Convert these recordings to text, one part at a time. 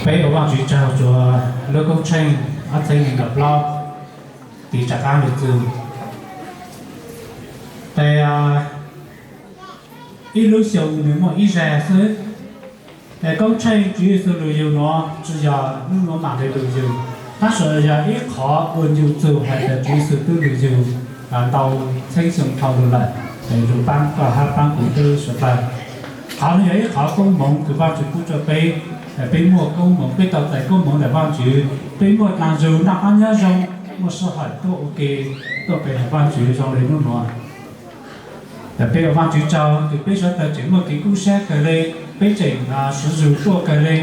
Peb ua Vaajtswv tsaug rua lub koob tsheej ob txheeb neeg nkaum plaub tiv rov qaab lug txug. Tes, ib lub xyoo nwg muaj ib zag xwb. Tes koob tsheej Tswv Yexus lug yug nuav tsi yog nub nuav maam le lug yug, tab sis yog ib qhov ua ncu txug has tas Tswv Yexus tub lug yug ntau txheeb xyoo dhau lug lawm, lug paab koj hab paab kuv tub suav dlawg. Qhov nuav yog ib qhov koob moov kws Vaajtswv pub rua peb, peb muaj koob moov, peb tau txais koob moov ntawm Vaajtswv, peb muaj dlaag zug noj qab nyob zoo, muaj sij hawm tuaj ua ke, tuaj pe hawm Vaajtswv zoo le nub nuav. Tes peb ua Vaajtswv tsaug kws peb suav dlawg tseem muaj kev kub sab kawg le, peb tseem siv zug tuaj kawg le,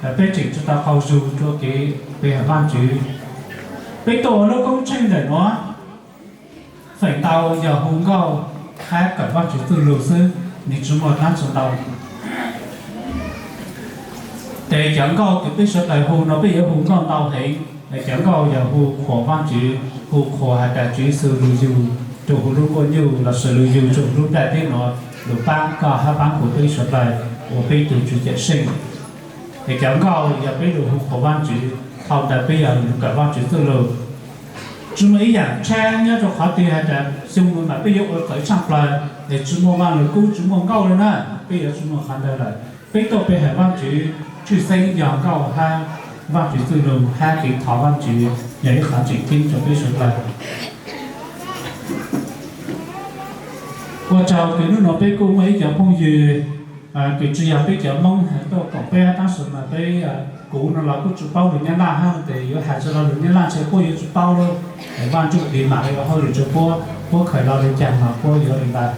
tes peb tseem tsi tau qaug zug rua kev pe hawm Vaajtswv. Peb tuaj ua lub koob tsheej ntawm nuav, feem ntau yog hu nkauj hab kawm Vaajtswv txuj lug xwb, nwg tsi muaj dlaab tsi ntau. Tes cov nkauj kws peb suav dlawg hu nuav peb yuav hu nkauj ntau heev, cov nkauj yog hu qhuas Vaajtswv, hu qhuas has tas Tswv Yexus lug yug rua huv lub nkuaj nyuj lossis lug yug rua huv lub nplajteb nuav lug paab koj hab paab kuv peb suav dlawg ua peb tug Tswv Cawmseej. Es cov nkauj yog peb lug hu qhuas Vaajtswv, dhau ntawd peb yog lug kawm Vaajtswv txuj lug. Tsi muaj ib yaam tshab nyob rua qhov twg has tas xyoo nuav mas peb yuav ua txawv tshaaj plawg, es tsi muaj Vaaj Lug Kub tsi muaj nkauj le na, peb yuav tsi muaj qhov ntawd lawm. Peb tuaj pe hawm Vaajtswv tshwj xeeb yog nkauj hab Vaajtswv txuj lug hab kev thov Vaajtswv yog ib qhov tseem ceeb rua peb suav dlawg. Ua tsaug kws nub nuav peb kuj muaj ib cov phooj ywg kws tsi yog peb cov Moob tuaj koom peb, tab sis mas peb, kuv nuav los kuj tsi paub lug Nyab Laj hab, tes yuav has tsi lo lug Nyab Laj ntshe puab yuav tsi paub lawm. Es Vaaj Ntsuj Plig maam le ua hauj lwm rua puab, puab khaws lo lug caag mas puab yuav le ntawd.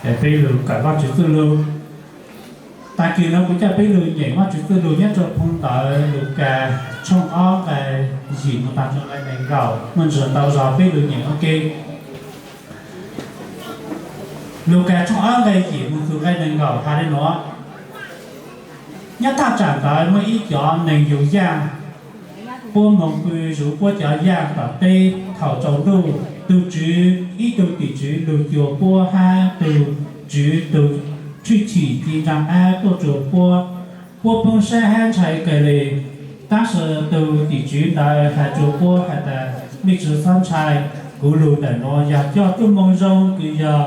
Es peb lug kawm Vaajtswv txuj lug. Taag kis nuav kuv coj peb lug nyeem Vaajtswv txuj lug nyob rua phoo ntawv Lukas tshooj ob nqai yim moog taag rua nqai neeg nkaum, muaj ntsis ntau zog peb lug nyeem ua ke. Lukas tshooj ob nqai yim moog txug nqai neeg nkaum has le nuav: Nyob thaj tsam ntawd muaj ib cov neeg yug yaaj, puab moog pw zuv puab cov yaaj tom teb. Thaum tsaus ntuj, tug tswv, ib tug tim tswv lug cuag puab hab tug tswv tug thwj chim ci ntsaa ab tuaj rua puab. Puab poob sab hab ntshai kawg le. Tab sis tug tim tswv ntawd has rua puab has tas, mej tsi xob ntshai. Kuv lug ntawm nuav yog coj txuj moo zoo kws yog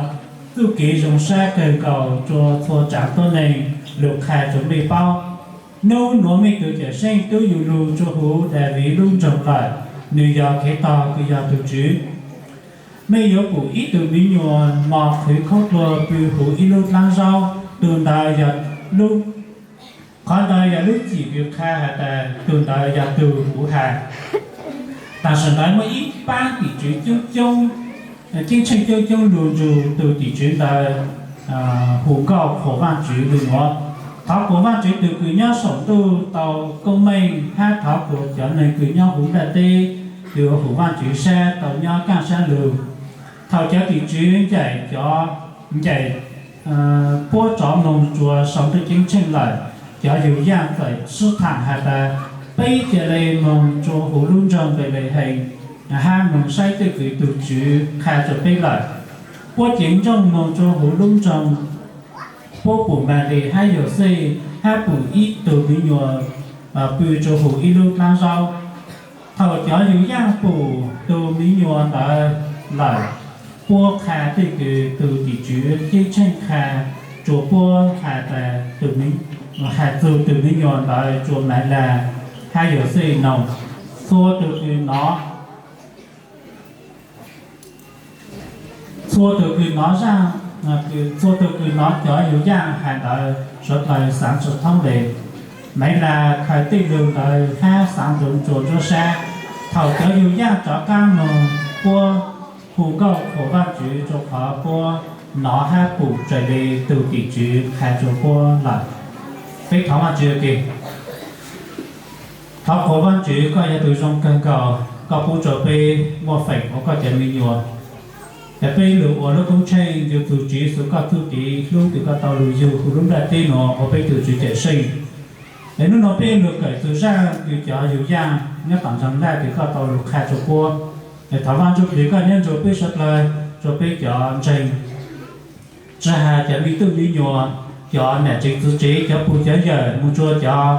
txuj kev zoo sab kawg nkaus rua txhua tsaav tuab neeg lug qha rua mej paub. Nub nuav mej tug Cawmseej tub yug lug rua huv Daviv lub nroog lawm. Nwg yog Khetos kws yog tug tswv. Mej yuav pum ib tug miv nyuas mos qhwv khaub dluag pw huv ib lub dlaab zaub. Tug ntawd yog lub, qhov ntawd yog lub cim kws qha has tas tug ntawd yog tug kuv has. Tam sim ntawd muaj ib paab tim tswv coob coob, ceeb tsheej coob coob lug nrug tug tim tswv ntawd hu nkauj qhuas Vaajtswv lug nuav: Thov kuas Vaajtswv tug kws nyob saum ntuj tau koob meej, hab thov kuas cov neeg kws nyob huv nplaj teb kws ua hum Vaajtswv sab tau nyob kaaj sab lug. Thaum cov tim tswv ncaim cov, ncaim puab rov moog rua sau ntuj ceeb tsheej lawm, cov yug yaaj txawm sib thaam has tas, peb ca le moog rua huv lub nroog Npelehees hab moog saib tej kws tug tswv qha rua peb lawm. Puab ceev nrooj moog rua huv lub nroog. Puab pum Malis hab Yauxej hab pum ib tug miv nyuas pw rua huv ib lub dlaab zaub. Thaum cov yug yaaj pum tug miv nyuas ntawd lawm, puab qha tej kws tug tim tswv ceeb tsheej qha rua puab has tas, has txug tug miv nyuas ntawd rua Maiv Las hab Yauxej noog. Txhua tug kws nov, txhua tug kws nov zaj, txhua tug kws nov cov yug yaaj has ntawd suav dlawg xaav tsi thoob le. Maiv Las khaws tej lug ntawd hab xaav ntxuav ntsuas nruab sab. Thaum cov yug yaaj rov qaab moog, puab hu nkauj qhuas Vaajtswv rua qhov puab nov hab pum raws le tug tim tswv qha rua puab lawm. Peb thov Vaajtswv ua ke. Thov qhuas Vaajtswv, koj yog tug zoo kawg nkaus, koj pub rua peb muaj feem ua koj cov miv nyuas. Tes peb lug ua lub koob tsheej ncu txug Tswv Yexus koj txuj kev hlub kws koj tau lug yug huv lub nplaj teb nuav ua peb tug Tswv Cawmseej. Es nub nuav peb lug kawm txug zaj kws cov yug yaaj nyob tom ntseeg laj kws koj tau lug qha rua puab. Es thov Vaaj Ntsuj Plig koj nyob nrug peb suav dlawg, rua peb cov ntseeg, tsi has cov miv tub miv nyuas, cov niam tsev txiv tsev, cov pug cov yawm, mus rua cov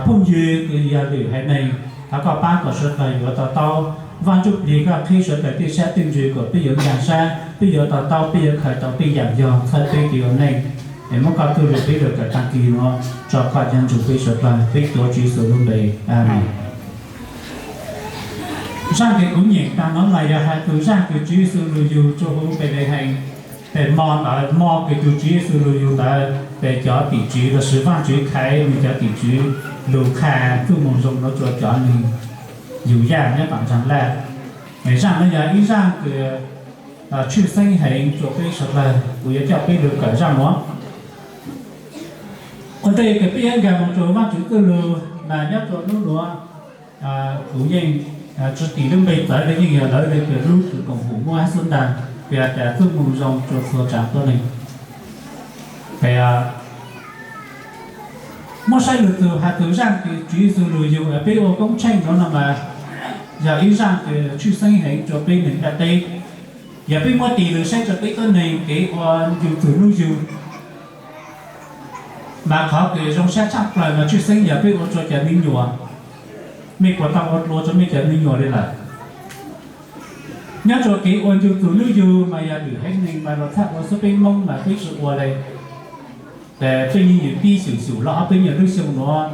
phooj ywg kws yog lwm haiv neeg, thov koj pab kom sawv dlawg yuav to taub. Vaaj Ntsuj Plig koj qhib sawv dlawg tej sab tej ntsws kom peb yuav nkaag sab, peb yuav to taub, peb yuav khaws tau tej yaam yog txhawb peb kev ua neej. Es muab koj tug lug peb lug kawm taag kis nuav tso koj cov ntsws peb sawv dlawg, peb tuav Tswv Yexus lub npe, amees. Zaaj kws kuv nyeem taag nuav mas yog has txug zaaj kws Tswv Yexus lug yug rua huv Npelehees. Pem mo ntawd, mo kws tug Tswv Yexus lug yug ntawd, pem cov tim tswv lossis Vaajtswv Khaiv nwg cov tim tswv lug qha txuj moo zoo nuav rua cov nwg yug yaj nyob tom ntsaag laj. Es zaaj nuav yog ib zaaj kws tshwj xeeb heev rua peb sawv dlawg, kuv yuav coj peb lug kawm zaaj nuav. Ua ntej kws peb yuav nkaag moog rua Vaajtswv txuj lug mas nyob rua nub nuav, kuv yeej tsi tim lub npe txawv le, yeej yog lawv le kws lub kws koom hum muaj hab xub ntaag, kws has tas txuj moo zoo rua txhua tsaav tuab neeg. Muab saib lug txug has txug zaaj kws Tswv Yexus lug yug es peb ua koob tsheej nuav no mas yog ib zaaj kws tshwj xeeb heev rua peb neeg ntiaj teb. Yog peb muab tis lug saib rua peb tuab neeg kev ua ncu txug nub yug, mas qhov kws zoo sab tshaaj plawg mas tshwj xeeb yog peb ua rua cov me nyuam. Mej puas tau ua dlua rua mej cov me nyuam le lawm? Nyob rua kev ua ncu txug nub yug mas yog lwm haiv neeg mas los txhaj ua, xwb peb Moob mas peb tsi ua le. Ces peb yeej yuav pib xyum xyum los ob peb nyuag lub xyoo nuav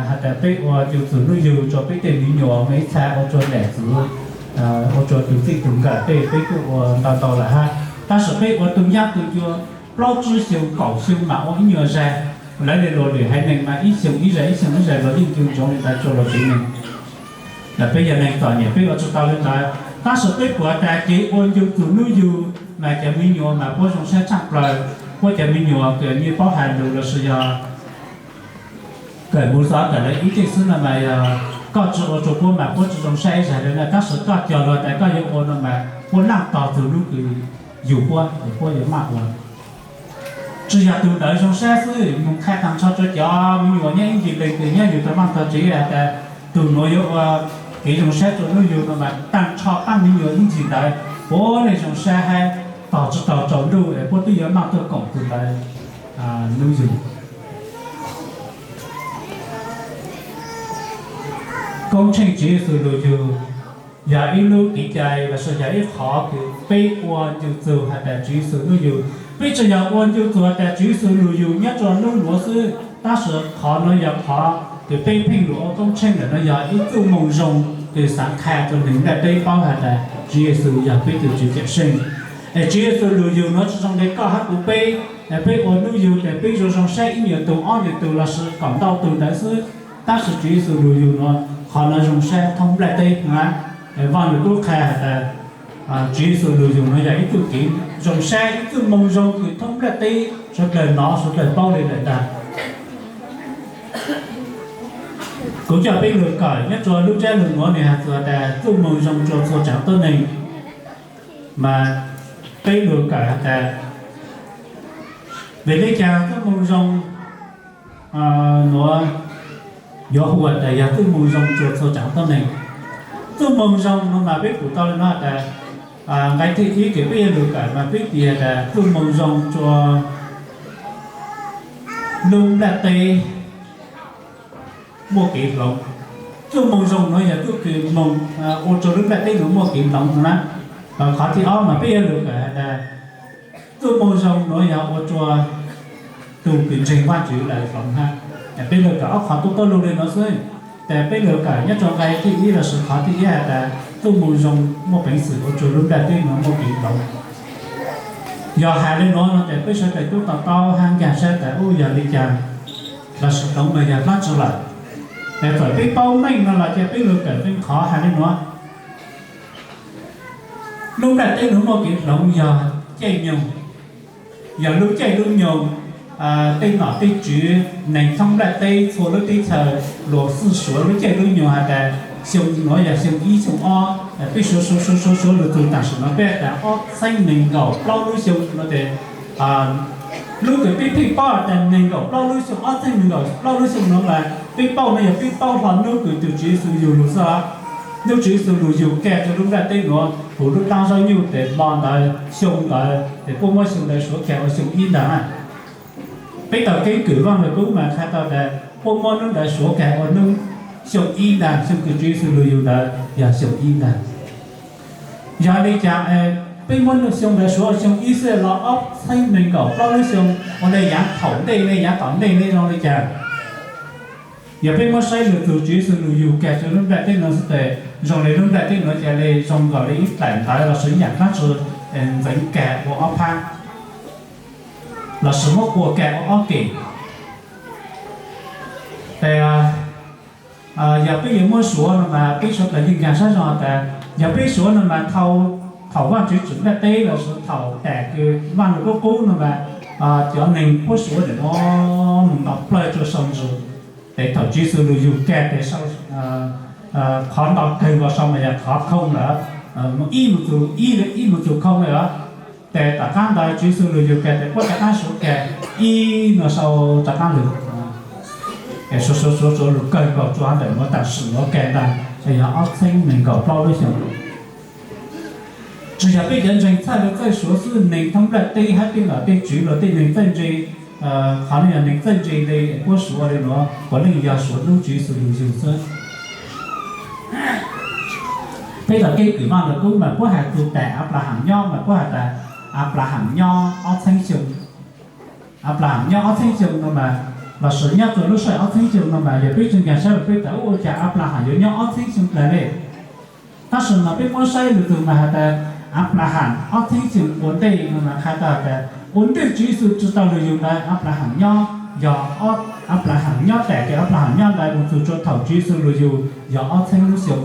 has tas peb ua ncu txug nub yug rua peb tej me nyuam, mej ib txha ua rua nam txwv, ua rua tug txij tug nkawm tej peb kuj ua ntau ntau lawm hab. Tab sis peb ua tug nyab tug ncua plaub tsib xyoo kaum xyoo mas ua ib nyuag zag. Lawv le luas lwm haiv neeg mas ib xyoo ib zag, ib xyoo ib zag los yeej ncu ntsoov le ntawd rua luas tsev neeg. Peb yog neeg txom nyem peb ua tsi tau le ntawd, tab sis peb puas tas kev ua ncu txug nub yug mas cov me nyuam mas puab zoo sab tshaaj plawg, puab cov me nyuam kws nyiaj paub has lug lossis yog kawm mus xov kawm lawv ib teg xwb no mas yog koj tsi ua rua puab mas puab tsi zoo sab ib zag le na, tab sis koj cog lug tas koj yuav ua no mas puab laaj tog txug nub kws yug puab, puab yuav maj ua. Tsi yog tug ntawd zoo sab xwb, moog qha taag nrho rua cov me nyuam nyob ib ncig leeg kws nyob yug tau maj tog tsev has tas tug nuav yuav ua kev zoo sab rua nub yug no mas taag nrho paab me nyuam ib ncig ntawd puab le zoo sab hab tog tsi taug tsaus ntuj es puab twb yuav maj tuaj koom tug ntawd nub yug. Koob tsheej Tswv Yexus lug yug yog ib lub kev cai lossis yog ib qhov kws peb ua ncu txug has tas Tswv Yexus nub yug. Peb tsi yog ua ncu txug has tas Tswv Yexus lug yug nyob rua nub nuav xwb, tab sis qhov nuav yog qhov kws peb pheej lug ua koob tsheej lawm no yog ib txuj moo zoo kws xaav qha rua neeg ntiaj teb paub has tas Tswv Yexus yog peb tug Tswv Cawmseej. Es Tswv Yexus lug yug nuav tsi zoo le koj hab kuv peb, peb ua nub yug tes peb zoo zoo sab ib nyuag tug ob nyuag tug lossis kaum ntau tug ntawd xwb. Tab sis Tswv Yexus lug yug nuav qhov nuav zoo sab thoob nplaj teb na. Vaaj Lug Kub qha has tas Tswv Yexus lug yug nuav yog ib txuj kev zoo sab, ib txuj moo zoo kws thoob nplaj teb suav dlawg nov suav dlawg paub le lawm ntag. Kuv coj peb lug kawm nyob rua lub ntsab lug nuav nwg has txug tas txuj moo zoo rua txhua tsaav tuab neeg. Mas peb lug kawm has tas vim le caag txuj moo zoo nuav yuav hu tas yog txuj moo zoo rua txhua tsaav tuab neeg. Txuj moo zoo nuav mas peb pum tau le nuav has tas, nqai thib ib kws peb yuav lug kawm mas peb tis has tas txuj moo zoo rua lub nplaj teb muaj kev hloov. Txuj moo zoo nuav yog txuj kws moog ua rua lub nplaj teb nuav muaj kev hloov no na. Qhov thib ob mas peb yuav lug kawm has tas txuj moo zoo nuav yog ua rua tug kws ntseeg Vaajtswv lawm hloov hab. Peb lug kawm ob qhov tuab tuab lug le nuav xwb. Tes peb lug kawm nyob rua nqai thib ib lossis qhov thib ib has tas txuj moo zoo muaj peev xwm ua rua lub nplaj teb nuav muaj kev hloov. Yog has le nuav no tes peb suav dlawg tub to taub hab nkaag sab tas ub yog le caag lossis hloov mas yog dlaab tsi lawm. Tes txawm peb paub meej no los ca peb lug kawm qee qhov has le nuav. Lub nplaj teb nuav muaj kev hloov yog caij nyoog, yog lub caij lub nyoog, tej nom tej tswv neeg thoob nplaj teb txhua lub teb chaws luas xij suav lub caij lub nyoog has tas xyoo nuav yog xyoo ib xyoo ob, peb suav suav suav suav lug txug taam sim no peb has tas ob txheeb neeg nkaum plaub lub xyoo no tes lub kws peb pheej paub has tas neeg nkaum plaub lub xyoo, ob txheeb neeg nkaum plaub lub xyoo nuav mas peb paub no yog peb paub hlo nub kws tug Tswv Yexus yug lug xwb. Nub Tswv Yexus lug yug kag rua lub nplaj teb nuav huv lub dlaab zaub nyuj tes hmo ntawd xyoo ntawd tes puab muab xyoo ntawd suav kag ua xyoo ib ntag na. Peb tau keeb kwm Vaj Lug Kub mas qha tau tas puab muab hnub ntawd suav kag ua hnub xyoo ib ntag, xyoo kws Tswv Yexus lug yug ntawd yog xyoo ib ntag. Yog li cas peb muab xyoo ntawd suav xyoo ib xwb los ob txheeb nees nkaum plaub lub xyoo, ua le yaav thaum ntej le yaav tom ntej le zoo li cas? Yog peb muab saib lug txug Tswv Yexus lug yug kag rua lub nplaj teb nuav xwb tes zoo le lub nplaj teb nuav ca le zoo nkaus le ib daim ntawv lossis ib yaam dlaab tsi ntxeev kag ua ob phab lossis muab ua kag ua ob kem. Tes yog peb yuav muab suav no mas peb suav tas yeej nkaag sab zoo tas yog peb suav no mas thaum Vaajtswv tsim nplaj teb lossis thaum tas kws Vaaj Lug Kub qub no mas cov neeg puab suav ntawm nuav moog nto plawg rua sau ntsws. Tes thaum Tswv Yexus lug yug kag tes qhov nto kawg nkaus sau mas yog qhov khooj lawm, ib moog txug, ib moog txug khooj lawm. Tes tom qaab ntawd Tswv Yexus lug yug kag tes puab rov qaab suav kag ib nua sau rov qaab lug. Suav suav suav suav lug kawg nkaus rua ntawm nuav tam sim nuav kag ntag, yog ob txheeb nees nkaum plaub lub xyoo. Tsi yog peb cov ntseeg txhaj le txawj suav xwb, neeg thoob nplaj teb hab tej nom tej tswv los tej neeg txawj ntse, qhov nuav yog neeg txawj ntse le puab suav le nuav puav leej yog suav hnub Tswv Yexus lug yug xwb. Peb tau keeb kwm Vaaj Lug Kub mas puab has txug tas Anplahaam nyob mas puab has tas Anplahaam nyob ob txheeb xyoo. Anplahaam nyob ob txheeb xyoo no mas, lossis nyob rua lub sij hawm ob txheeb xyoo no mas yog peb tsi nkaag sab lug peb tas ua cas Anplahaam yuav nyob ob txheeb xyoo dlaag le. Tab sis mas peb muab saib lug txug mas has tas Anplahaam ob txheeb xyoo ua ntej no mas qha tau has tas ua ntej Tswv Yexus tsi tau lug yug ntawd Anplahaam nyob, yog Anplahaam nyob tas kws Anplahaam nyob ntawd moog txug rua thaum Tswv Yexus lug yug yog ob txheeb lub xyoo.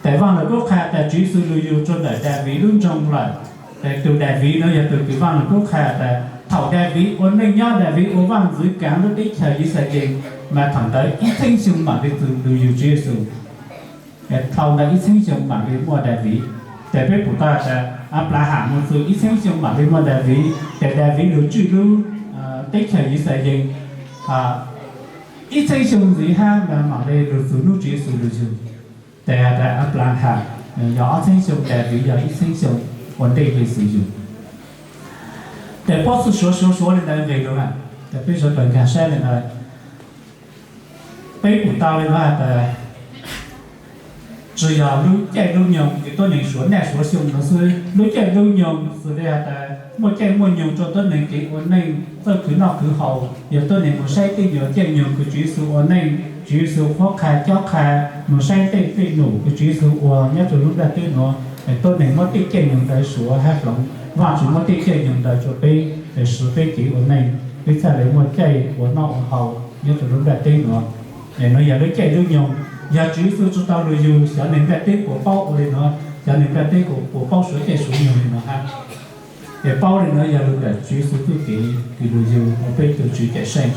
Tes Vaaj Lug Kub qha tas Tswv Yexus lug yug rua ntawm Daviv lub nroog lawm. Tes tug Daviv nuav yog tug kws Vaaj Lug Kub qha tas thaum Daviv ua neej nyob, Daviv ua vaaj ntxwv kaav lub teb chaws Yixalayees, mas thaum ntawd ib txheeb xyoo maam le txug lug yug Tswv Yexus. Dhau ntawd ib txheeb xyoo maam le muaj Daviv. Tes peb pum tau tas Anplahaam moog txug ib txheeb xyoo maam le muaj Daviv, tes Daviv lug tswj lub teb chaws Yixalayees ib txheeb xyoo ntxiv hab mas maam le lug txug hnub Tswv Yexus lug yug. Tes has tas Anplahaam yog ob txheeb xyoo, Daviv yog ib txheeb xyoo ua ntej Yexus yug. Tes puab txhaj suav suav suav le ntawd nqis lug na, tes peb sawv daws nkaag sab le ntawd. Peb pum tau le nuav has tas tsi yog lub caij lub nyoog kws tuab neeg suav naj suav xyoo nuav xwb. Lub caij lub nyoog xws le has tas muaj caij muaj nyoog rua tuab neeg kev ua neej txawj khwv noj khwv haus, yog tuab neeg moog saib tej nyuas caij nyoog kws Tswv Yexus ua neej, Tswv Yexus qhuab qha cob qha, moog saib tej tej num kws Tswv Yexus ua nyob rua lub nplaj teb nuav. Tuab neeg muab tej caij nyoog ntawd suav hab hloov, Vaajtswv muab tej caij nyoog ntawd rua peb, es siv peb kev ua neej, peb txhaj le muaj caij ua noj ua haus nyob rua lub nplaj teb nuav. Es nuav yog lub caij lub nyoog, yog Tswv Yexus tsi tau lug yug, xyov neeg nplaj teb puas paub ua le nuav, xyov neeg nplaj teb puas paub suav caij suav nyoog le nuav hab. Es paub le nuav yog lug ntawm Tswv Yexus txuj kev kws lug yug ua peb tug Tswv Cawm Seej.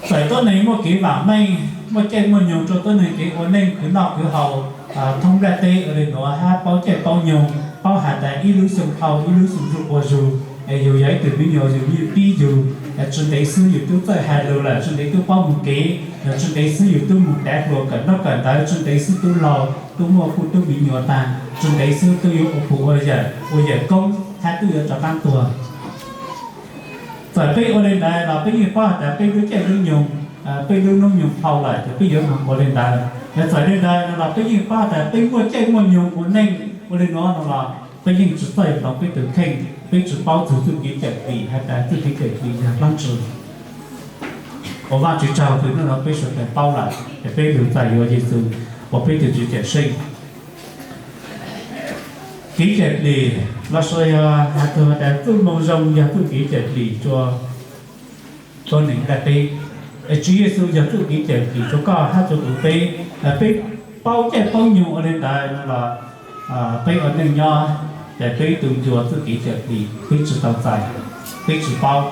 Txawm tuab neeg muaj kev vaam meej, muaj caij muaj nyoog rua tuab neeg kev ua neej khwv noj khwv haus thoob nplaj teb ua le nuav hab paub caij paub nyoog, paub has tas ib lub xyoo dhau ib lub xyoo zuj quas zug, es yug yog ib tug miv nyuas yug yeej pib yug, tsi ntev xwb yug tub txawj has lug lawm, tsi ntev tub paub moog kev, yog tsi ntev xwb yug tub moog tav hluas kawm ntaub kawm ntawv, tsi ntev xwb tub laug tub muaj kuj tub miv nyuas taag, tsi ntev xwb tub yuav ua pug ua yawm, ua yawm koob hab tub yuav rov qaab tuag. Txawm peb ua le ntawd los peb yeej paub has tas peb lub caij lub nyoog, peb lub hnub nyoog dhau lawm ces peb yuav moog ua le ntawd. Yog txawm le ntawd no los peb yeej paub has tas peb muaj caij muaj nyoog ua neej ua le nuav no los peb yeej tsi txawj hloov peb tug kheej, peb tsi paub txug txuj kev cawm dim has tas txuj kev cawm dim yog dlaab tsi. Ua Vaajtswv tsaug kws nub no peb suav dlawg paub lawm es peb lug txais yuav Yexus ua peb tug Tswv Cawm Seej. Kev cawm dim lossis yog has txug has tas txuj moo zoo yog txuj kev cawm dim rua tuab neeg nplaj teb. Es Tswv Yexus yog txuj kev cawm dim rua koj hab rua kuv peb. Peb paub caij paub nyoog ua le ntawd no los peb ua neej nyob ces peb tu ncua txuj kev cawm dim peb tsi tau txais, peb tsi paub.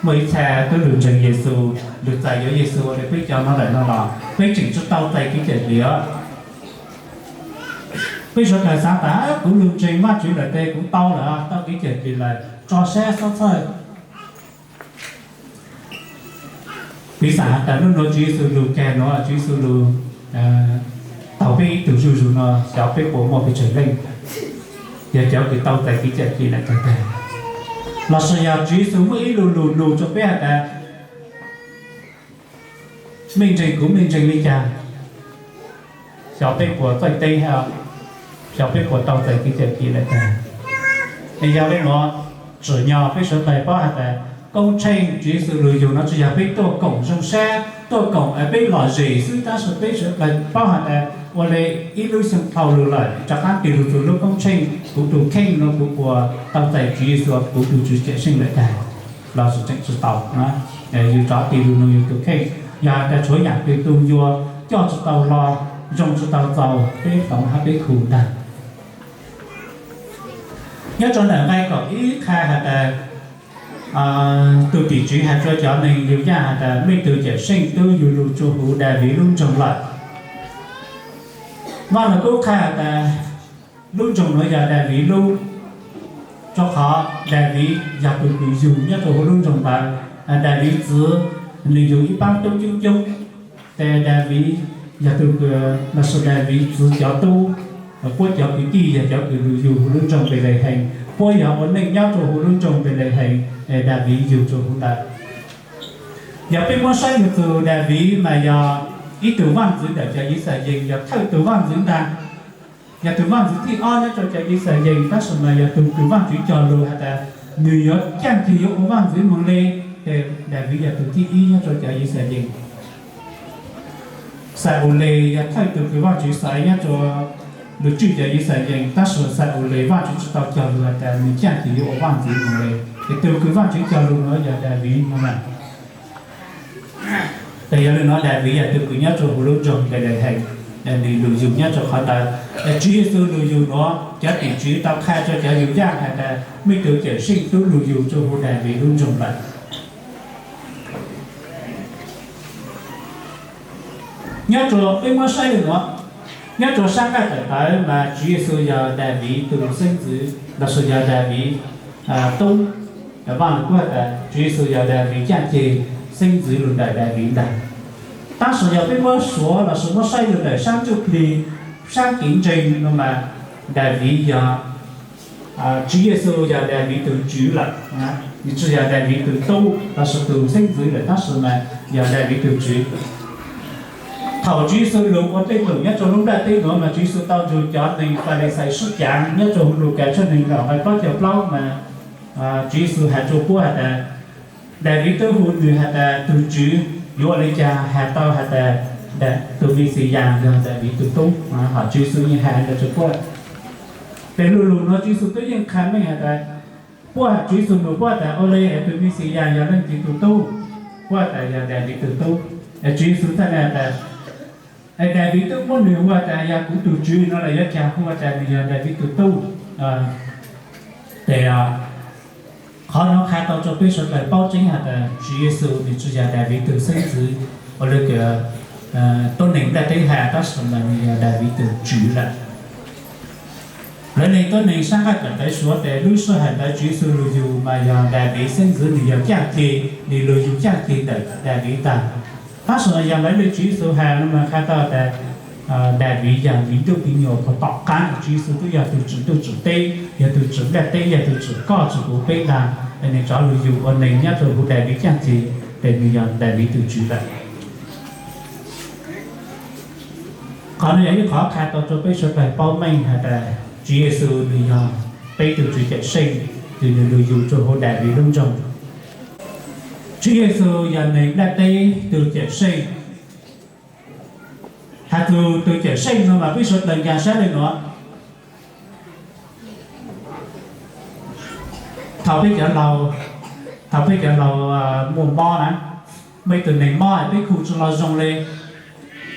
Muaj ib txha tub lug ntseeg Yexus, lug txais yuav Yexus ua le peb cov no lawm no los peb tseem tsi tau txais kev cawm dim os. Peb suav dlawg xaav tas kuv lug ntseeg Vaajtswv lawm tes kuv tau lawm, tau kev cawm dim lawm, tso sab xob txhawj. Piv xam has tas nub nuav Tswv Yexus lug kag nuav, Tswv Yexus lug taug peb ib tug zuj zug no, xyov peb puas muaj pes tsawg leej. Yog cov kws tau txais kev cawm dim lawm tag tag. Lossis yog Tswv Yexus muaj ib lo lus nug rua peb has tas, mej ntseeg kuv mej ntseeg le caag? Xyov peb puas txawj teb hab, xyov peb puas tau txais kev cawm dim lawm tag. Es yog le nuav, tsim nyog peb suav dlawg paub has tas koob tsheej Tswv Yexus lug yug nuav tsi yog peb tuaj koom zoo sab, tuaj koom peb lom zem xwb, tab sis peb suav dlawg paub has tas ua le ib lub xyoo dhau lug lawm, rov qaab tig lug txug lub koob tsheej, kuv tug kheej nuav kuv puas tau txais Tswv Yexus kuv tug Tswv Cawm Seej lawm tag? Lossis tseem tsi tau. Yug rov tig lug nug yug tug kheej, yog has tas tshuav yaam twg tug yuav coj tsi tau hlo, zoo tsi tau txaus, peb hloov hab peb khu ntag. Nyob rua ntawm nqai kaum ib qha has tas, tug tim tswv has rua cov neeg yug yaaj has tas, mej tug Cawm Seej tub yug lug rua huv Daviv lub nroog lawm. Vaaj Lug Kub qha has tas, lub nroog nuav yog Daviv lub, rua qhov Daviv yog tug kws yug nyob rua huv lub nroog ntawd. Daviv txwv nwg yug ib paab tub coob coob, tes Daviv yog tug kws, lossis Daviv txwv cov tub, puab cov kwv tij yog cov kws lug yug huv lub nroog Npelehees, puab yog ua neej nyob rua huv lub nroog Npelehees, Daviv yug rua huv ntawd. Yog peb muab saib lug txug Daviv mas yog ib tug vaaj ntxwv ntawm cov Yixalayees, yog thawj tug vaaj ntxwv ntag. Yog tug vaaj ntxwv thib ob nyob rua cov Yixalayees, tab sis mas yog tug kws Vaajtswv cog lug has tas nwg yuav caaj ceg yuav ua vaaj ntxwv moog le, tes Daviv yog tug thib ib nyob rua cov Yixalayees. Xa-ules yog thawj tug kws Vaajtswv xaiv nyob rua lug tswj cov Yixalayees, tab sis Xa-ules Vaajtswv tsi tau cog lug has tas nwg caaj ceg yuav ua vaaj ntxwv moog le. Ces tug kws Vaajtswv cog lug nuav yog Daviv no na. Tes yog le nuav Daviv yog tug kws nyob rua huv lub nroog Npelehees, nwg lug yug nyob rua qhov ntawd. Tswv Yexus lug yug nuav cov tim tswv tau qha rua cov yug yaaj has tas, mej tug Cawm Seej tub lug yug rua huv Daviv lub nroog lawm. Nyob rua peb muab saib le nuav, nyob rua sab nqaij tawm tawv mas Tswv Yexus yog Daviv tug xeeb ntxwv lossis yog Daviv tub. Vaaj Lug Kub has tas Tswv Yexus yog Daviv caaj ceg, xeeb ntxwv lug ntawm Daviv ntag. Tab sis yog peb muab suav lossis muab saib lug ntawm sab ntsuj plig, sab kev ntseeg no mas Daviv yog, Tswv Yexus yog Daviv tug tswv lawm, nwg tsi yog Daviv tug tub lossis tug xeeb ntxwv lawm, tab sis mas yog Daviv tug tswv. Thaum Tswv Yexus lug ua tej lug nyob rua lub nplaj teb nuav mas Tswv Yexus tau nrug cov neeg Falixais sib caav nyob rua huv Lukas tshooj neeg kaum nqai plaub caug plaub mas Tswv Yexus has rua puab has tas, Daviv tub hu nwg has tas tug tswv, yuav ua le caag has tau has tas tug Mexiyas yog Daviv tug tub? Hos Tswv Yexus yeej has le rua puab. Tes lu lug nuav Tswv Yexus tub yeej qha meej has tas, puab has Tswv Yexus nug puab tas ua le es tug Mexiyas yog leej twg tug tub? Puab tas yog Daviv tug tub. Es Tswv Yexus txhaj le has tas, es Daviv tub muab nwg hu tas yog kuv tug tswv no los yuav caag hu tas nwg yog Daviv tug tub? Tes qhov nuav qha tau rua peb suav dlawg paub tseeb has tas Tswv Yexus nwg tsi yog Daviv tug xeeb ntxwv ua le kws tuab neeg nplaj teb has, tab sis mas nwg yog Daviv tug tswv lawm. Lawv le tuab neeg sab nqaij tawm tawv suav tes lub sij hawm ntawd Tswv Yexus lug yug mas yog Daviv xeeb ntxwv, nwg yog caaj ceg, nwg lug yug caaj ceg ntawm Daviv tag. Tab sis yog lawv le Tswv Yexus has no mas qha tau tas Daviv yog viv ncuj viv nyuas puag tom qaab, Tswv Yexus tub yog tug tsim ntuj tsim teb, yog tug tsim nplaj teb, yog tug tsim koj tsim kuv peb ntag. Nwg rov lug yug ua neeg nyob rua huv Daviv caaj ceg, tes nwg yog Daviv tug tswv lawm. Qhov nuav yog ib qhov qha tau rua peb suav dlawg paub meej has tas Tswv Yexus nwg yog peb tug Tswv Cawm Seej, tug nwg lug yug rua huv Daviv lub nroog. Tswv Yexus yog neeg nplaj teb tug Cawm Seej. Has txug tug Cawm Seej no mas peb suav dlawg nkaag sab le nuav. Thaum peb cov laug, thaum peb cov laug muaj mob na, muaj ib tug neeg mob peb khu tsi lug zoo le,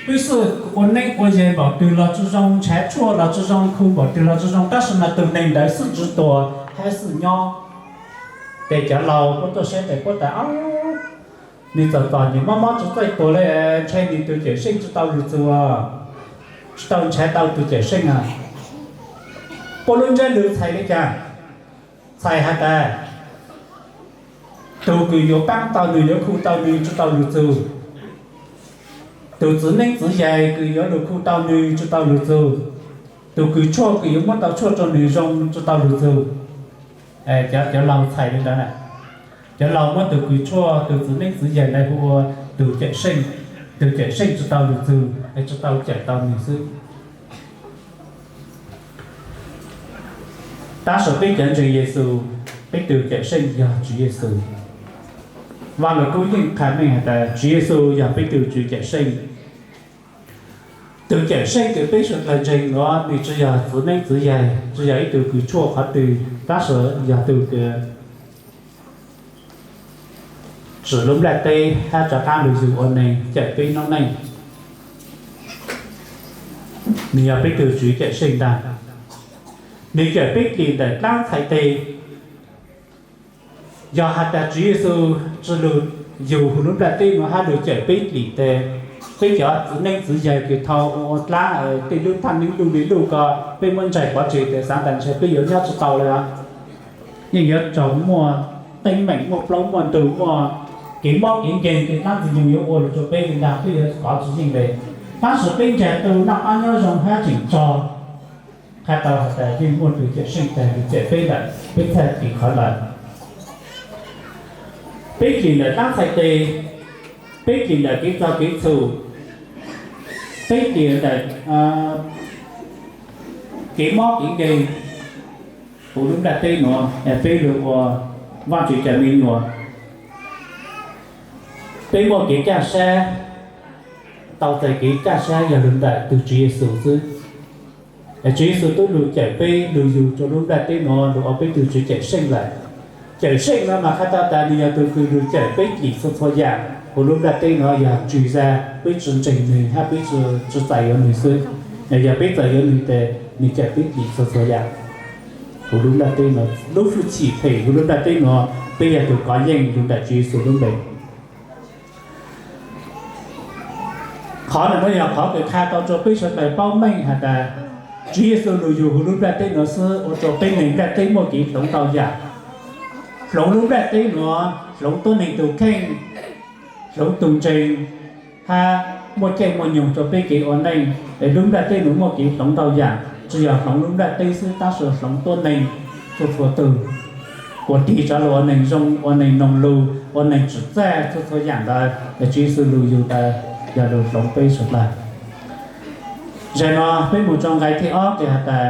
peb xub ua neeb ua yaig npaum twg los tsi zoo, nrhav tshuaj los tsi zoo, khu npaum twg los tsi zoo, tab sis mas tug neeg ntawd xub tsi tuag hab xub nyob. Tes cov laug puab tuaj saib tes puab tas, nwg txom txom nyem mob mob tsi txawj tuag le, ntshe nwg tug Cawm Seej tsi tau lug txug, tsi tau nrhav tau tug Cawm Seej a. Puab lub ntsab lug txhais le caag? Txhais has tas, tug kws yuav paab tau nwg, yuav khu tau nwg tsi tau lug txug. Tug txwv neeb txwv yaig kws yuav lug khu tau nwg tsi tau lug txug. Tus kws tshuaj kws yuav muab tau tshuaj rau nws zoo tsi tau lug txug. Cov, cov laug txhais li ntawd na. Cov laug muab tus kws tshuaj, tus txiv neeb txiv yaig ntawd hu ua tus cawm seej. Tus cawm seej tsi tau lug txug es tsi tau cawm tau nws xwb. Tab sis peb cov ntseeg Yexus, peb tug cawm seej yog Tswv Yexus. Vaj Lug Kub yeej qha meej has tas Tswv Yexus yog peb tug Tswv Cawm Seej. Tus Cawm Seej kws peb suav dlawg ntseeg nuav, nws tsi yog txiv neeb txiv yaig, tsi yog ib tug kws tshuaj qhov twg, tab sis yog tug kws tsim lub nplaj teb hab rov qaab lug yug ua neeg cawm peb noob neej. Nws yog peb tug Tswv Cawm Seej ntag. Nws cawm peb dlim ntawm dlaab txhais tes. Yog has tas Tswv Yexus tsi lug yug huv lub nplaj teb nuav hab lug cawm peb dlim tes, peb cov txiv neeb txiv yaig kws thaus ua ua dlaab, tej lub thaaj neeb luj li luj ko, peb muab ntsaig pov tseg tes xaav tas ntshe peb yuav nyob tsi tau le os. Yeej yuav raug muaj teeb meem, muaj plaub muaj ntug, muaj kev mob kev nkeeg, kev dlaab ntxwg nyoog yuav ua lug rua peb le ntag, peb yuav kov tsi yeej le. Tab sis peb ncaig tu noj qab nyob zoo hab tseem txog, qha tau has tas yeej muaj tus Cawm Seej tag lug cawm peb lawm, peb txhaj tis qhov lawm. Peb dlim ntawm dlaab txhais tes, peb dlim ntawm kev txog kev txhum, peb dlim ntawm kev mob kev nkeeg huv lub nplaj teb nuav, peb lug ua Vaajtswv cov me nyuam. Peb muaj kev kaaj sab, tau txais kev kaaj sab yog lug ntawm tug Tswv Yexus xwb. Tswv Yexus tub lug cawm peb lug yug rua lub nplaj teb nuav lug ua peb tug Tswv Cawm Seej lawm. Cawm Seej nuav mas qha tau tas nws yog tug kws lug cawm peb dlim txhua txhua yaam huv lub nplaj teb nuav, yog tsi zag peb tsi ntseeg nws hab peb tsi txais yuav nws xwb. Yog peb txais yuav nws tes nws cawm peb dlim txhua txhua yaam huv lub nplaj teb nuav. Lub hwj chim phem huv lub nplaj teb nuav peb yog tug kov yeej lug ntawm Tswv Yexus lub npe. Qhov nuav yog qhov kws qha tau rua peb suav dlawg paub meej has tas Tswv Yexus lug yug huv lub nplaj teb nuav xwb ua rua peb neeg nplaj teb muaj kev hloov ntau yaam. Hloov lub nplaj teb nuav, hloov tuab neeg tug kheej, hloov tug ntseeg, hab muaj caij muaj nyoog rua peb kev ua neej. Es lub nplaj teb nuav muaj kev hloov ntau yaam, tsi yog hloov lub nplaj teb xwb tab sis hloov tuab neeg txhua txhua tug, kuas tig rov lug ua neeg zoo, ua neeg noog lug, ua neeg tsim txaj txhua txhua yaam ntawd. Es Tswv Yexus lug yug tas yog lug hloov peb suav dlawg. Zaum no peb moog rua nqai thib ob tes has tas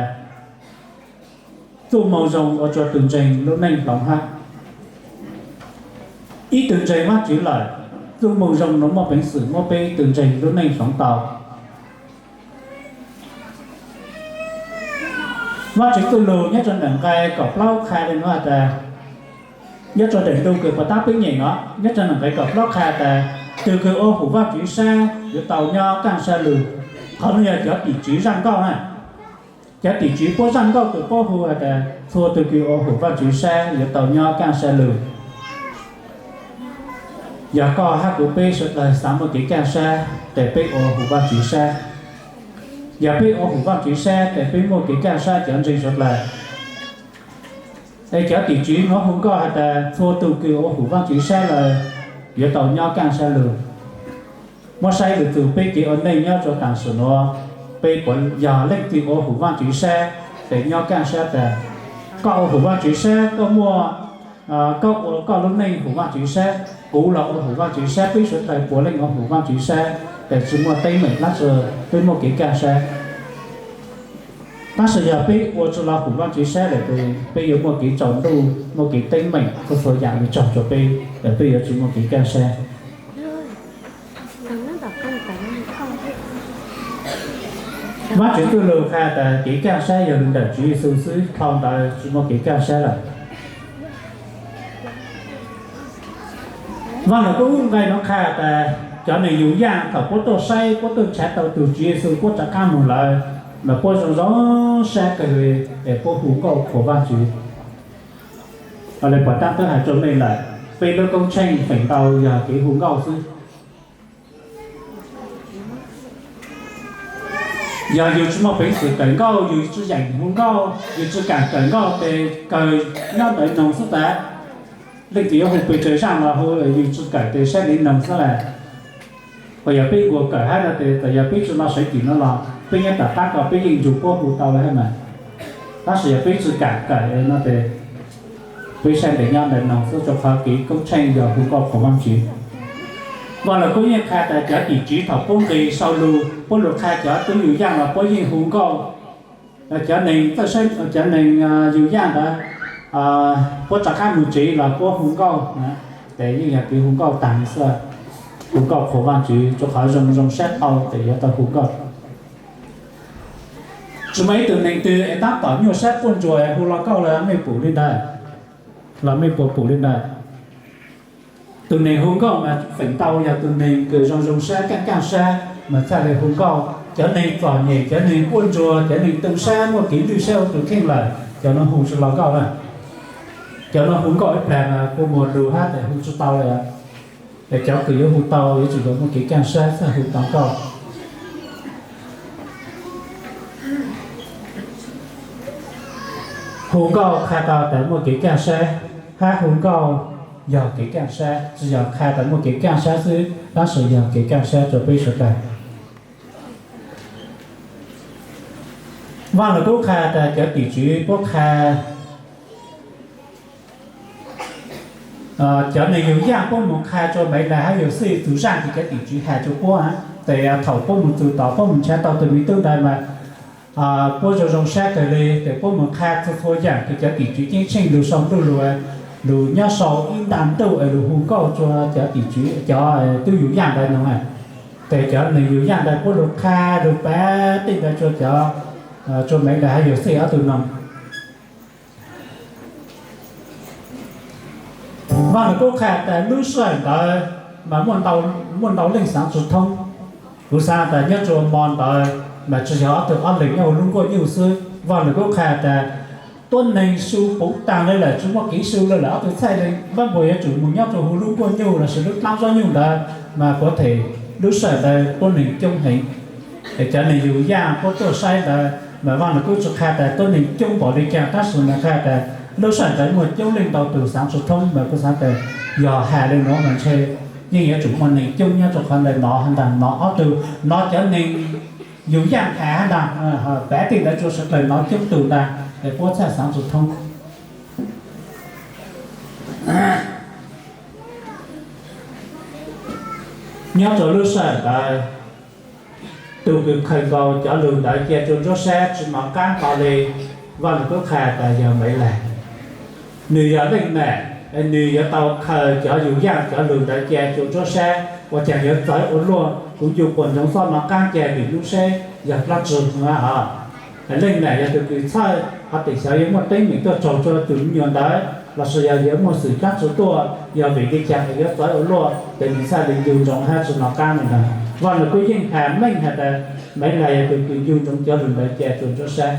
txuj moo zoo ua rua tug ntseeg lub neej hloov hab. Ib tug ntseeg Vaajtswv lawm, txuj moo zoo nuav muaj peev xwm muab peb tug ntseeg lub neej hloov tau. Vaajtswv txuj lug nyob rua nqai kaum plaub qha le nuav has tas, nyob rua daim ntu kws puas tab peb nyem no, nyob rua nqai kaum plaub qha tas, tug kws ua hum Vaajtswv sab yuav tau nyob kaaj sab lug. Qhov nuav yog cov tim tswv zaaj nkauj na. Cov tim tswv puab zaaj nkauj kws puab hu has tas txhua tug kws ua hum Vaajtswv sab yuav tau nyob kaaj sab lug. Yog koj hab kuv peb suav dlawg xaav muaj kev kaaj sab tes peb ua hum Vaajtswv sab. Yog peb ua hum Vaajtswv sab tes peb muaj kev kaaj sab cov ntseeg suav dlawg. Es cov tim tswv nuav hu nkauj has tas txhua tug kws ua hum Vaajtswv sab lawm yuav tau nyob kaaj sab lug. Muab saib lug txug peb kev ua neej nyob rua taam sim nuav, peb puas yog leej twg ua hum Vaajtswv sab tes nyob kaaj sab tag? Koj ua hum Vaajtswv sab koj muaj, koj ua koj lub neej hum Vaajtswv sab, kuv los ua hum Vaajtswv sab, peb suav dlawg puav leej ua hum Vaajtswv sab tes tsi muaj teeb meem dlaab tsi, peb muaj kev kaaj sab. Tab sis yog peb ua tsi los hum Vaajtswv sab lawm tes peb yuav muaj kev tsaus ntuj, muaj kev teeb meem txhua txhua yaam lug tsaug rua peb, peb yuav tsi muaj kev kaaj sab. Vaajtswv txuj lug qha tas kev kaaj sab yog lug ntawm Tswv Yexus xwb, dhau ntawd tsi muaj kev kaaj sab lawm. Vaaj Lug Kub nqai nuav qha tas cov neeg yug yaaj thaum puab tuaj saib, puab tuaj nrhav tau tug Tswv Yexus puab rov qaab moog lawm, mas puab zoo zoo sab kawg le, es puab hu nkauj qhuas Vaajtswv. Le puas tab tub has rua mej lawm, peb lub koob tsheej feem ntau yog kev hu nkauj xwb. Yog yug tsi muaj peev xwm kawm nkauj, yug tsi yeem hu nkauj, yug tsi kaam kawm nkauj tes kawg nyob ntawd noog xwb tas. Leej twg yuav hu pes tsawg zaaj los hu, yug tsi kawm tes saib li noog xwb lawm. Uas yog peb nkaus kawm hab no tes txawm yog peb tsi no sawv cim no los peb nyob tom qab ko peb yeej nrug puab hu tau le hab mas. Tab sis yog peb tsi kam kawm no tes peb saib ntev nyob ntawm no xwb, rua qhov kev koob tsheej yog hu nkauj qhuas Vaajtswv. Vaaj Lug Kub yeej qha tas cov tim tswv thaum puab nqis sau lug, puab lug qha cov tub yug yaaj los puab yeej hu nkauj. Cov neeg txawj saib, cov neeg yug yaaj ntawd puab rov qab moog tsev los puab hu nkauj, tes yeej yog kev hu nkauj taag xwb, hu nkauj qhuas Vaajtswv, rua qhov zoo zoo sab tau tes yuav tau hu nkauj. Tsi muaj ib tug neeg twg es tab tom nyuaj sab quaj ntsuag hu lo nkauj los mej pum li ntawd, los mej puas pum li ntawd? Tug neeg hu nkauj mas feem ntau yog tug neeg kws zoo zoo sab kaaj kaaj sab mas txhaj le hu nkauj. Cov neeg txom nyem, cov neeg quaj ntsuag, cov neeg tu sab muaj kev lwj sab ua tug kheej lawm, cov nuav hu tsi lo nkauj na. Cov nuav hu nkauj ib plag mas kua muag lug hab tes hu tsi tau le. Es cov kws yuav hu tau yuav tsum yog muaj kev kaaj sab txhaj hu tau nkauj. Hu nkauj qha tau tas muaj kev kaaj sab, hab hu nkauj yog kev kaaj sab, tsi yog qha tas muaj kev kaaj sab xwb, tab sis yog kev kaaj sab rua peb suav dlawg. Vaaj Lug Kub qha tas cov tim tswv puab qha cov neeg yug yaaj puab moog qha rua Maiv Lais hab Yauxej tug zaaj kws cov tim tswv has rua puab, tes thaum puab moog txug tom puab moog nrhav tau tug me tub ntawd mas puab zoo zoo sab kawg le, tes puab moog qha txhua txhua yaam kws cov tim tswv ceeb tsheej lug sau ntuj lug, lug nyob sau ib ntaag ntuj es lug hu nkauj rua cov tim tswv, cov tub yug yaaj ntawd noog. Tes cov neeg yug yaaj ntawd puab lug qha lug pav tej ntawd rua cov, rua Maiv Lais hab Yauxej ob tug noog. Vaaj Lug Kub qha tas lub sij hawm ntawd mas muaj ntau leej xaav tsi thoob. Kuv xaav tas nyob rua mo ntawd mas tsi yog ob tug ob leeg nyob huv lub nkuaj nyuj xwb. Vaaj Lug Kub qha tas tuab neeg su puv taag le lawm, tsi muaj kev su le lawm, ob tug txhaj le npab npuas yuav tsum moog nyob rua huv lub nkuaj nyuj lossis lub dlaab zog nyuj ntawd mas puav them lub sij hawm ntawd tuab neeg coob heev. Es cov neeg yug yaaj puab tuaj saib ntawd mas Vaaj Lug Kub tsi qha tas tuab neeg coob npaum le caag, tab sis mas qha tas lub sij hawm ntawd muaj coob leej ntau tug xaav tsi thoob mas kuv xaav tas yog has le nuav mas ntshe yeej yuav tsum muaj neeg coob nyob rua qhov ntawd nov has ntag, nov ob tug, nov cov neeg yug yaaj has has ntag, pav tej ntawd rua suav dlawg nov coob tug ntag es puab txhaj xaav tsi thoob. Nyob rua lub sij hawm ntawd, tug kws khaws nkaus cov lug ntawd cia rua nruab sab tsi nov qaab hlo le, Vaaj Lug Kub qha tas yog Maiv Lais. Nwg yog leej nam, nwg yuav tau khaws cov yug yaaj cov lug ntawd cia rua nruab sab, ua caag yuav txawv ua luaj, kuv ncu quas ntsoov xob nov qaab cia lug nruab sab yog dlaab tsi no. Leej nam yog tug kws txhawj, ho tes xyov yuav muaj teeb meem tuaj tsaug rua tug me nyuam ntawd lossis yog yuav muaj xwm dlaab tsi tuaj, yog vim le caag es yuav txawv ua luaj, tes nwg txhaj le ncu ntsoov hab tsi nov qaab le ntawd. Vaaj Lug Kub yeej has meej has tas Maiv Lais yog tug kws ncu ntsoov cov lug ntawd cia rua nruab sab.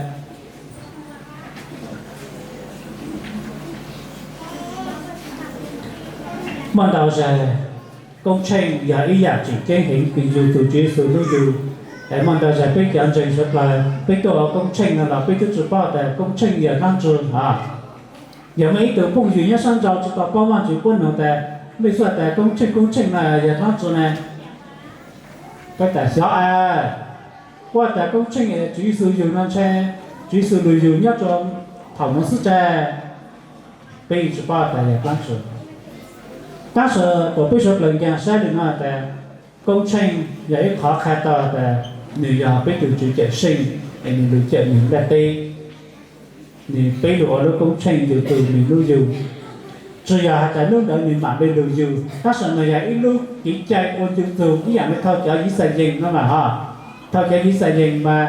Muaj ntau zag, koob tsheej yog ib yaam tseem ceeb heev kws yug tug Tswv Yexus lub yug. Es muaj ntau zag peb cov ntseeg suav dlawg peb tuaj ua koob tsheej no los peb tub tsi paub tas koob tsheej yog dlaab tsi os. Yog muaj ib tug phooj ywg nyob sab nrau tsi tau paub Vaajtswv puab noog tas, mej xaav tas koob tsheej koob tsheej no yog dlaab tsi ne? Peb tas xyov a, puab tas koob tsheej Tswv Yexus yug no ntshe Tswv Yexus lug yug nyob rua thaum nuav xwb tsa. Peb yeej tsi paub tas yog dlaab tsi. Tab sis kuas peb suav dlawg nkaag saib le no tas koob tsheej yog ib qhov qha tau tas nwg yog peb tug Tswv Cawmseej, es nwg lug cawm nwg nplaj teb. Nwg peb lug ua lub koob tsheej yug tug nwg lub yug. Tsi yog has tas nub ntawd nwg maam le lug yug, tab sis nwg yog ib lub kev cai ua ncu txug ib yaam le thau cov Yixalayees no mas ho. Thau cov Yixalayees mas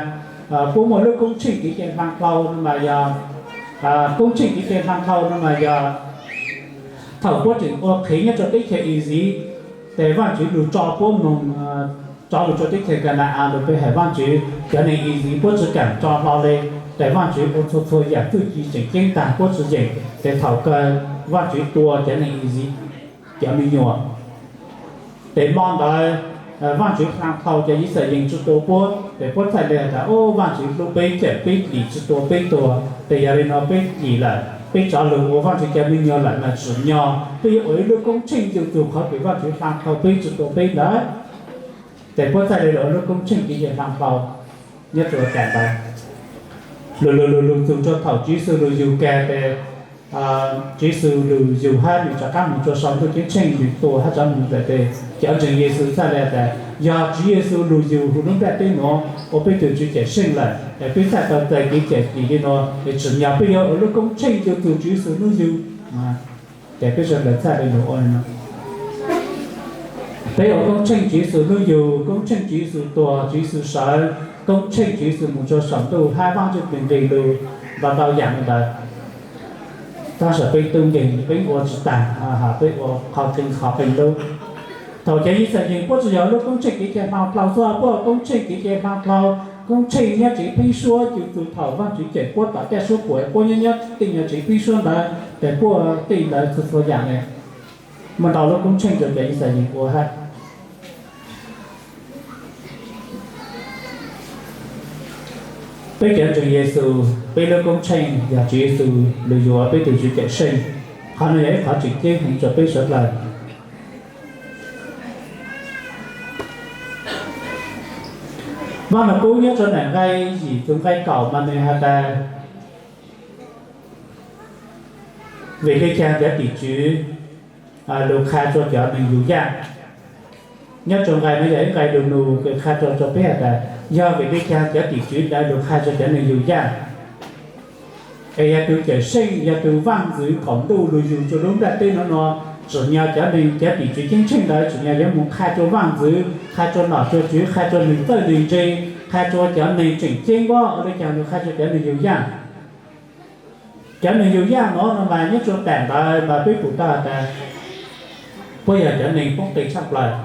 puab muaj lub koob tsheej kev cai hla dhau no mas yog, koob tsheej kev cai hla dhau no mas yog thaum puab tseem ua qhev nyob rua teb chaws Iziv, tes Vaajtswv lug tso puab moog, tso lug rua teb chaws Kana-as lug pe hawm Vaajtswv. Cov neeg Iziv puab tsi kaam tso hlo le, tes Vaajtswv ua txhua txhua yaam txuj ci tseem ceeb taag puab tsi yeem, tes thaum kawg Vaajtswv tua cov neeg Iziv cov me nyuam. Tes mo ntawd Vaajtswv hla dhau cov Yixalayees tsi tua puab, tes puab txhaj le has tas, Ub, Vaajtswv hlub peb, cawm peb yim tsi tua peb tuag. Tes yog le no peb yim lawm, peb rov lug ua Vaajtswv cov me nyuam lawm mas tsim nyog peb yuav ua ib lub koob tsheej ncu txug qhov kws Vaajtswv hla dhau peb tsi tua peb ntawd. Ces puab txhaj le lug ua lub koob tsheej kev cai hla dlhau nyob rua tam ntawd. Lug lug lug lug txug rua thaum Tswv Yexus lug yug kag tes, Tswv Yexus lug yug hab nwg rov qaab moog rua sau ntuj ceeb tsheej, nwg tuag hab rov moog ntawm tes, cov ntseeg Yexus txhaj le tas yog Tswv Yexus lug yug huv lub nplajteb nuav ua peb tug Tswv Cawmseej lawm, es peb txhaj tau txais kev cawm dim le nuav, es tsim nyog peb yuav ua lub koob tsheej ncu txug Tswv Yexus hnub yug. Ces peb sawv daws txhaj le lug ua le nuav. Peb ua koob tsheej Tswv Yexus hnub yug, koob tsheej Tswv Yexus tuag, Tswv Yexus sawv, koob tsheej Tswv Yexus moog rua saum ntuj hab Vaajtswv nqis lug ntau ntau yaam le ntawd. Tab sis peb tub nkeeg peb ua tsi taag, peb ua qhov qeeg qhov qeeg lub. Thaum cov Yixalayees puab tsi yog lub koob tsheej kev cai hla dlhau xwb, puab ua koob tsheej kev cai hla dlhau, koob tsheej nyob tsev pheeb suab ncu txug thaum Vaajtswv cawm puab tom tej suab puam, puab nyob nyob tej nyuag tsev pheeb suab ntawd, tes puab tej ntawd txhua txhua yaam le. Muaj ntau lub koob tsheej rua cov Yixalayees ua hab. Peb cov ntseeg Yexus, peb lub koob tsheej yog Tswv Yexus lug yug ua peb tug Tswv Cawmseej. Qhov nuav yog ib qhov tseem ceeb heev rua peb sawv dlawg. Vaaj Lug Kub nyob rua nqai yim txug nqai kaum mas nwg has tas, vim le caag cov tim tswv lug qha rua cov neeg yug yaaj. Nyob rua nqai nuav yog ib nqai lug nug kws qha rua rua peb has tas, yog vim le caag cov tim tswv ntawd lug qha rua cov neeg yug yaaj. Es yog tug Cawmseej, yog tug Vaaj Ntxwv qaum ntuj lug yug rua lub nplaj teb nuav nuav, tsim nyog cov neeg, cov tim tswv ceeb tsheej ntawd tsim nyog yuav moog qha rua Vaaj Ntxwv, qha rua nom rua tswv, qha rua neeg txawj neeg ntse, qha rua cov neeg tseem ceeb npaum le caag lug qha rua cov neeg yug yaaj. Cov neeg yug yaaj nuav no mas nyob rua tam ntawd mas peb pum tau has tas, puab yog cov neeg poob qis tshaj plaws.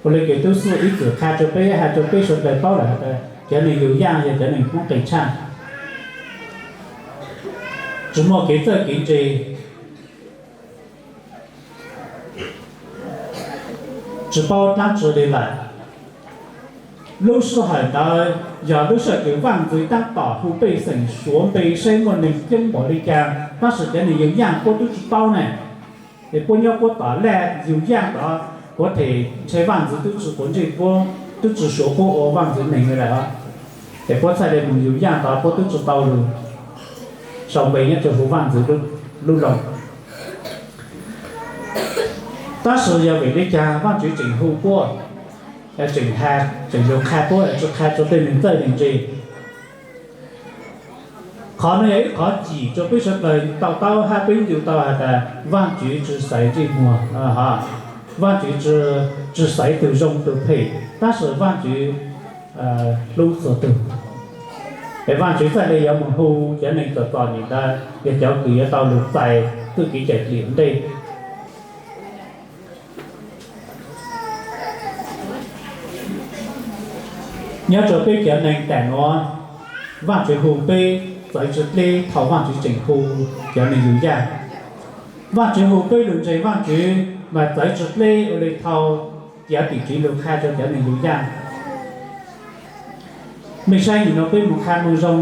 Ua le kws tub xwb ib txwm qha rua peb, has rua peb sawv dlawg paub lawm has tas cov neeg yug yaaj yog cov neeg poob qis tshaj, tsi muaj kev txawj kev ntse, tsi paub dlaab tsi le lawm. Lub sij hawm ntawd yog lub sij hawm kws Vaaj Ntxwv taab tom hu pej xeem suav npe saib muaj neeg coob npaum le caag, tab sis cov neeg yug yaaj puab tub tsi paub ne. Es puab nyob puab tom laj yug yaaj tod, puab them ntshe Vaaj Ntxwv tub tsi quav ntsej puab, tub tsi suav puab ua Vaaj Ntxwv neeg le lawm. Es puab txhaj le moog yug yaaj tod puab tub tsi tau lug sau npe nyob rua huv Vaaj Ntxwv lub loog. Tab sis yog vim le caag Vaajtswv tseem hu puab, tseem has, tseem lug qha puab, tsi qha rua tej neeg txawj neeg ntse? Qhov nuav yog ib qhov cim rua peb sawv dlawg to taub hab peb ncu tau has tas Vaajtswv tsi xaiv ntsej muag, Vaajtswv tsi xaiv tug zoo tug phem, tab sis Vaajtswv hlub txhua tug. Es Vaajtswv txhaj le yuav moog hu cov neeg txom txom nyem ntawd yog cov kws yuav tau lug txais txuj kev cawm dim ntej. Nyob rua peb cov neeg tam nuav, Vaajtswv hu peb txawv tsi dleb thaum Vaajtswv tseem hu cov neeg yug yaaj. Vaajtswv hu peb lug ntseeg Vaajtswv mas txawv tsi dleb ua le thaum cov tim tswv lug qha rua cov neeg yug yaaj. Mej saib nim no peb moog qha moog zoo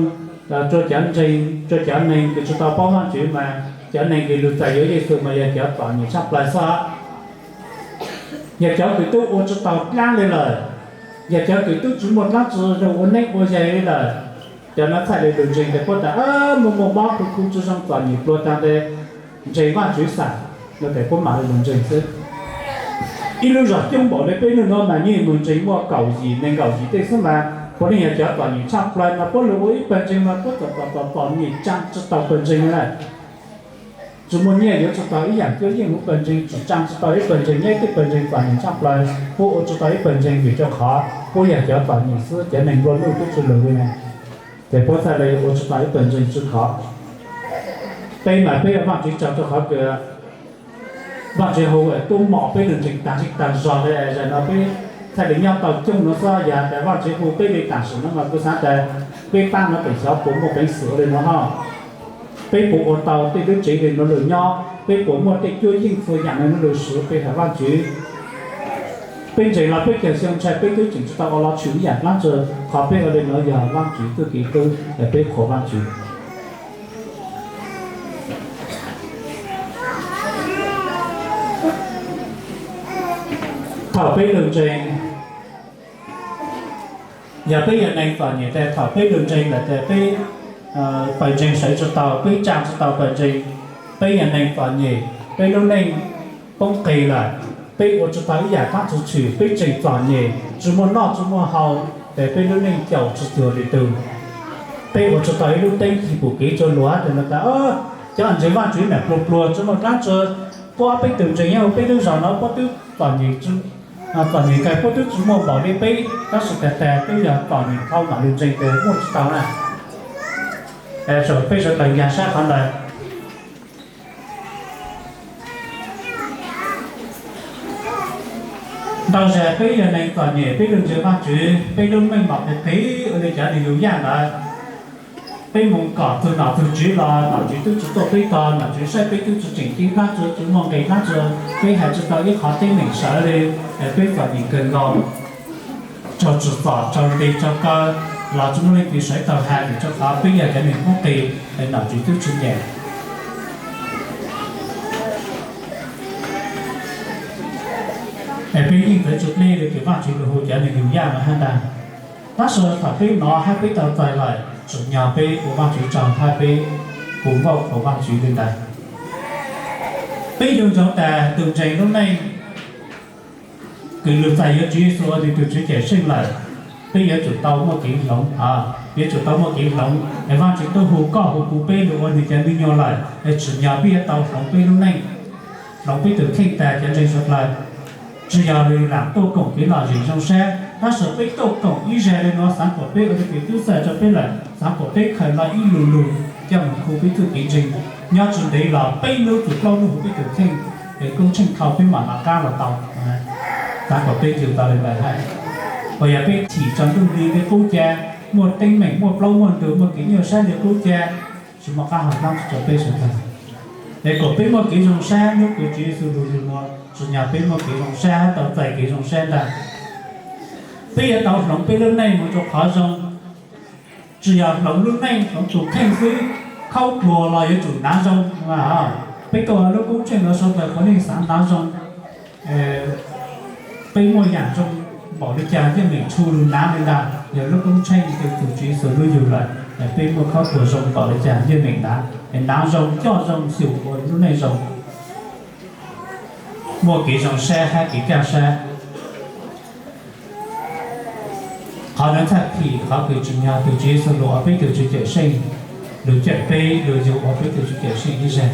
rua cov ntseeg, rua cov neeg kws tsi tau paub Vaajtswv mas cov neeg kws lug txais yuav Yexus mas yog cov txom nyem tshaj plaws xwb. Yog cov kws tub ua tsi tau dlaab le lawm, yog cov kws tub tsi muaj dlaab tsi lug ua neeb ua yaig le lawm, cov nuav txhaj le lug ntseeg tes puab tas muaj muaj mob khu khu tsi zoo txom nyem pluag taag tes ntseeg Vaajtswv xam, no tes puab maam le lug ntseeg xwb. Ib lub zog coob npaum le peb nub nuav mas yeej moog ntseeg muaj kaum yim nees nkaum yim tej xwb mas puav leej yog cov txom nyem tshaj plaws mas puab lug ua ib pawg ntseeg mas puab txom txom txom nyem tsaa tsi tau pawg ntseeg le lawm. Tsi muaj nyiaj yuav tsi tau ib yaam cuab yeej huv pawg ntseeg, tsi tsaa tsi tau ib pawg ntseeg, nyob ib tug pawg ntseeg txom nyem tshaj plaws, puab ua tsi tau ib pawg ntseeg vim rua qhov puab yog cov txom nyem xwb, cov neeg nplua nuj tub tsi lug le ne, tes puab txhaj le ua tsi tau ib pawg ntseeg tsi khov. Peb mas peb Vaajtswv tsaug rua qhov kws Vaajtswv hu tuab mom peb lug ntseeg taag zej taag zog le, zag no peb txhaj le nyob tau coob nuav xwb. Yog tas Vaajtswv hu peb le taam sim no mas kuv xaav tas peb paab nuav pem xyov puas muaj peev xwm ua le nuav hab. Peb puas ua tau tej lub tsev le nuav lug nyob, peb puas muaj tej cuab yeej txhua yaam le nuav lug swv peb has Vaajtswv. Peb ntseeg los peb caug xyoo ntshai peb twb tseem tsi tau ua los tshwm ib yaam dlaab tsi, qhov peb ua le nuav yog Vaajtswv txuj kev hlub es peb qhuas Vaajtswv. Thaum peb lug ntseeg, Yog peb yog neeg txom nyem ces thaum peb lug ntseeg lawm ces peb pawg ntseeg sawv tsi tau, peb tsaa tsi tau pawg ntseeg, peb yog neeg txom nyem, peb lub neej poob qis lawm, peb ua tsi tau ib yaam dlaab tsi tshwm, peb tseem txom nyem tsi muaj noj tsi muaj haus, ces peb lub neej caum tsi cuag lwm tug. Peb ua tsi tau ib lub teeb ci pum kev rua luag tes tas, cov ntseeg Vaajtswv nam pluag pluag tsi muaj dlaab tsi, puab peb tug ntseeg nyob huv peb lub zog nuav puab tub txom nyem kawg, puab tub tsi muaj npaum le peb, tab sis tag tag peb yog txom nyem dhau mam lug ntseeg tes muaj tsi tau na. Peb sawv dlawg nkaag sab qhov ntawd. Ntau zag peb yog neeg txom nyem peb lug ntseeg Vaajtswv, peb lub meej mom qis qis ua le cov neeg yug yaj ntawd. Peb moog kom txug nom txug tswv los nom tswv tub tsi tuaj peb tog, nom tswv saib peb tub tsi tseem ceeb dlaab tsi, tsi muaj nqis dlaab tsi, peb has tsi tau ib qhov teeb meem sawv le, peb txom nyem kawg nkaus. Raug tsim txom, raug ntes, raug kaw, los tsi muaj leej twg sawv tau has, vim rua qhov peb yog cov neeg poob qis, nom tswv tub tsi nyeem. Es peb yeej txawv tsi dleb le kws Vaajtswv lug hu cov neeg yug yaj nuav hab ntag. Tab sis thaum peb nov hab peb tau txais lawm, tsim nyog peb ua Vaajtswv tsaug hab peb puv npauj qhuas Vaajtswv le ntawd. Peb yuav ntsoov tas tug ntseeg lub neej kws lug txais yuav Tswv Yexus ua nwg tug Tswv Cawmseej lawm, peb yuav tsum tau muaj kev hloov, yuav tsum tau muaj kev hloov. Es Vaajtswv tub hu koj hu kuv peb lug ua nwg cov me nyuam lawm, es tsim nyog peb yuav tau hloov peb lub neej, hloov peb tug kheej tas cov ntseeg suav dlawg. Tsi yog lug lam tuaj koom kev lom zem zoo sab, tab sis peb tuaj koom ib zag le nuav xaav kuas peb ua le kws tub txawj rua peb lawm, xaav kuas peb khaws lug ib lu lug coj moog khu peb txuj kev ntseeg. Nyob tsi ntev los peb nub txug plaub nub huv peb tug kheej, es koob tsheej thau peb mam lug qab los tau. Xaav kuas peb yug tau le ntawd hab. Uas yog peb chim tsaus ntuj li le qub ca, muaj teeb meem, muaj plaub muaj ntug, muaj kev nyuaj sab li qub ca, tsi muaj qab hau dlaab tsi rua peb suav dlawg. Es kuas peb muaj kev zoo sab nub kws Tswv Yexus lug yug nuav, tsim nyog peb muaj kev zoo sab hab tau txais kev zoo sab ntag. Peb yuav tau hloov peb lub neej moog rua qhov zoo, tsi yog hloov lub neej hloov tug kheej xwb, khaub pluag los yuav tsum hnav zoo. Peb tuaj lub koob tsheej nuav suav dlawg puav leej xaav hnav zoo. Peb muaj yaam zoo npaum le caag yeej meem tshu lug hnav le ntag. Yog lub koob tsheej kws tug Tswv Yexus lub yug lawm, peb muaj khaub pluag zoo npaum le caag yeej meem hnav, hnav zoo, coj zoo, xyum ua lub neej zoo, muaj kev zoo sab hab kev kaj sab. Qhov nuav txhaj thim qhov kws tsim nyog tug Tswv Yexus lug ua peb tug Tswv Cawmseej, lug cawm peb, lug yug ua peb tug Tswv Cawmseej ib zag.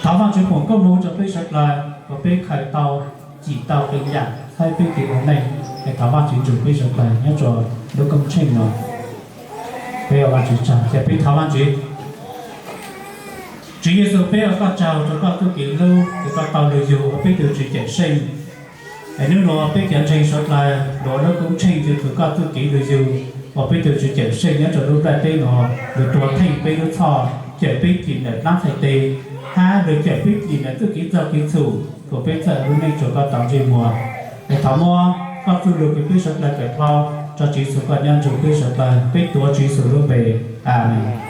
Thov Vaajtswv foom koob moov rua peb suav dlawg kuas peb khaws tau, cim tau qee yaam txhawb peb kev ua neej. Es thov Vaajtswv nrug peb suav dlawg nyob rua lub koob tsheej nuav. Peb ua Vaajtswv tsaug, cia peb thov Vaajtswv. Tswv Yexus, peb ua koj tsaug rua koj txuj kev hlub kws koj tau lug yug ua peb tug Tswv Cawmseej. Es nub nuav peb cov ntseeg suav dlawg lug ua lub koob tsheej tug kws koj txuj kev lug yug ua peb tug Tswv Cawmseej nyob rua lub nplaj teb nuav, lug tuag theej peb lub txhoj, cawm peb cim ntawm dlaab txhais tes, hab lug cawm peb cim ntawm txuj kev txhaum kev txhum kuas peb txawj ua lub neej rua koj tau ntsej muag. Es thov muab koj txuj lug kws peb suav dlawg kawm dlhau rua Tswv Yexus koj nyob nrug peb suav dlawg. Peb tuav Tswv Yexus lub npe, Amees.